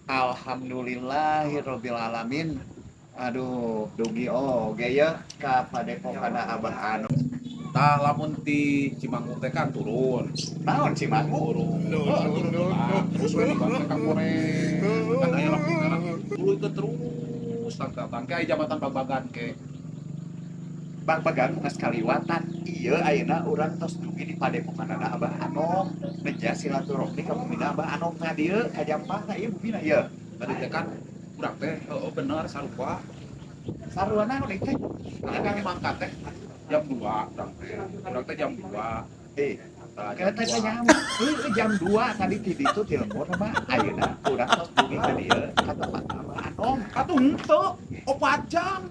Alhamdulillahirabbil alamin. Aduh, dugi oge ya ka padepokan Abah Anom. Tah, lamun ti Cimanggung teh kan turun. Naon Cimanggung? Turun. Heeh, turun. Tah, terus we di ka Koreng. Kan aya lampu merah. Tuluy ke terus tangka tangke aya jambatan Bagbagan ke. Bagbagan geus kaliwatan. Ieu ayeuna urang tos dugi di padepokan Abah Anom. Neja silaturahmi ka bumina Abah Anom ka dieu ka Jampang, ieu bumina ieu. Tadi teh kan urang teh, heeh, bener sarua. Sarua naon ieu teh? Nah, kan mangkat teh jam 2 urang teh. Urang teh jam 2. Eh, Tah, jam Kata 2. Tanya, heuh, jam 2 tadi ti ditu telepon mah, ayeuna urang tos dugi ka dieu ka tempat Abah Anom. Atuh henteu, 4 jam.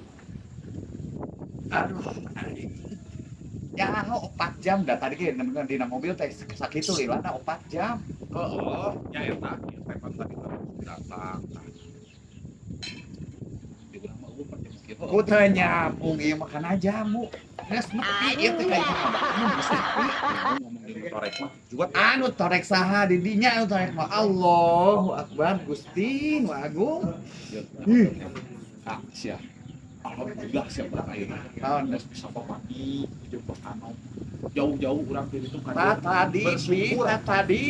Aduh, ya 4 jam dah tadi ge dina mobil teh sakitu lilana 4 jam. Heeh, nya eta ieu teh pan tadi teh datang. Tah. Di urang mah euweuh pan jam kieu. Ku teu nyambung ieu mah kana jamu. Geus nepi ieu teh ka imah Abah Anom, geus nepi. Ngomong di torek mah juga. Anu torek saha di dinya anu torek mah? Allahu Akbar, Gusti nu agung. Ah, sia. Alhamdulillah siap urang ayeuna. Naon? Geus bisa papanggih jeung Abah Anom. Jauh-jauh urang ti ditu ka Tah dieu. tadi, Bersyukur. tah tadi.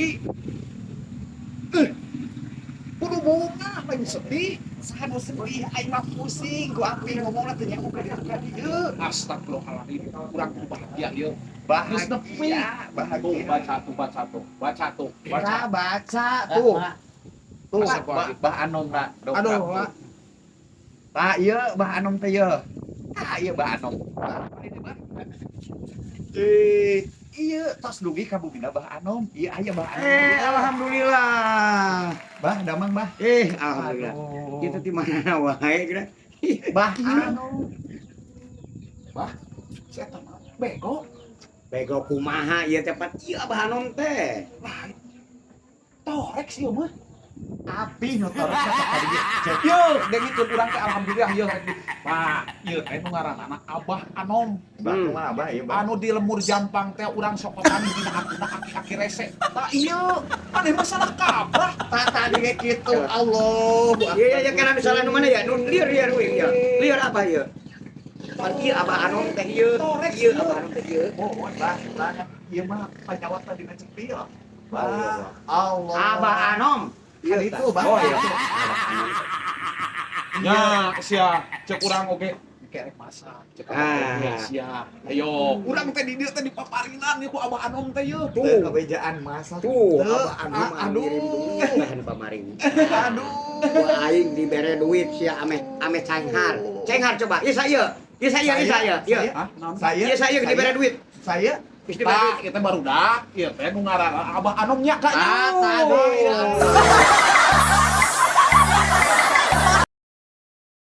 Kudu bunga lain sedih. Saha nu sedih? Aing mah pusing ku api ngomongna teu nyambung ka ditu ka dieu. Astagfirullahaladzim, urang kudu bahagia ieu. Geus nepi. Bahagia, Tuh bahagia. Baca tuh, baca tuh, baca tuh, baca. Baca, baca tuh. Tuh, Astagfirullahaladzim. Bah Anom na. Aduh, Pak. Tah ieu Bah Anom teh ieu. Tah ieu Bah Anom. Ini, Bah. Eh, ieu tos dugi ka bumina Bah Anom. Ieu aya Bah Anom. Eh, alhamdulillah. Bah, damang, Bah? Eh, alhamdulillah. Aduh. Kita di mana wae kira. Bah Anom. Bah, si eta mah bego. Bego kumaha ieu teh, pan ieu Abah Anom teh. Lain. Torek sih mah. Api nu torek teh tadi ge. Cek. Yo, dengikeun urang teh, alhamdulillah ieu rek Pak, ieu teh nu ngaranana Abah Anom. Bah, kumaha, Bah, ieu, Bah? Anu di lembur Jampang teh urang sok papanggih dina hatuna aki-aki rese. Tah ieu, maneh masalah kaprah. Tah tadi ge kitu, Allahu Akbar. Iya iya, kana misalnya nu mana ya? Nu lieur lieur uing ya. Lieur apa ieu? Pan ieu Abah Anom teh ieu. Torek Ieu ieu. Abah Anom teh ieu. Mohon, Bah, lah ieu mah panyawat dina cepil. Bah, Allah. Abah Anom. Kan itu, Bah. Oh iya. Abah Anom. Nya, sia, cek urang oge kerek masak, cek Ah. oge sia. Ayo, urang teh di dieu teh dipaparinan ieu ku Abah Anom teh ieu. Tuh, Tuh. kabejaan masak. Tuh, Teu, Abah Anom ah, mah ngirim aduh. duit bahan pamaring. Aduh. Ku aing dibere duit sia ameh ameh cenghar. Cenghar coba. Ieu saya. Ieu saya, ieu saya. Ieu. Hah? Naon? Saya Ieu saya dibere duit. Saya Geus dibere Tah, duit. ieu teh barudak, ieu teh nu ngaranna Abah Anom nya ka Ah, tadi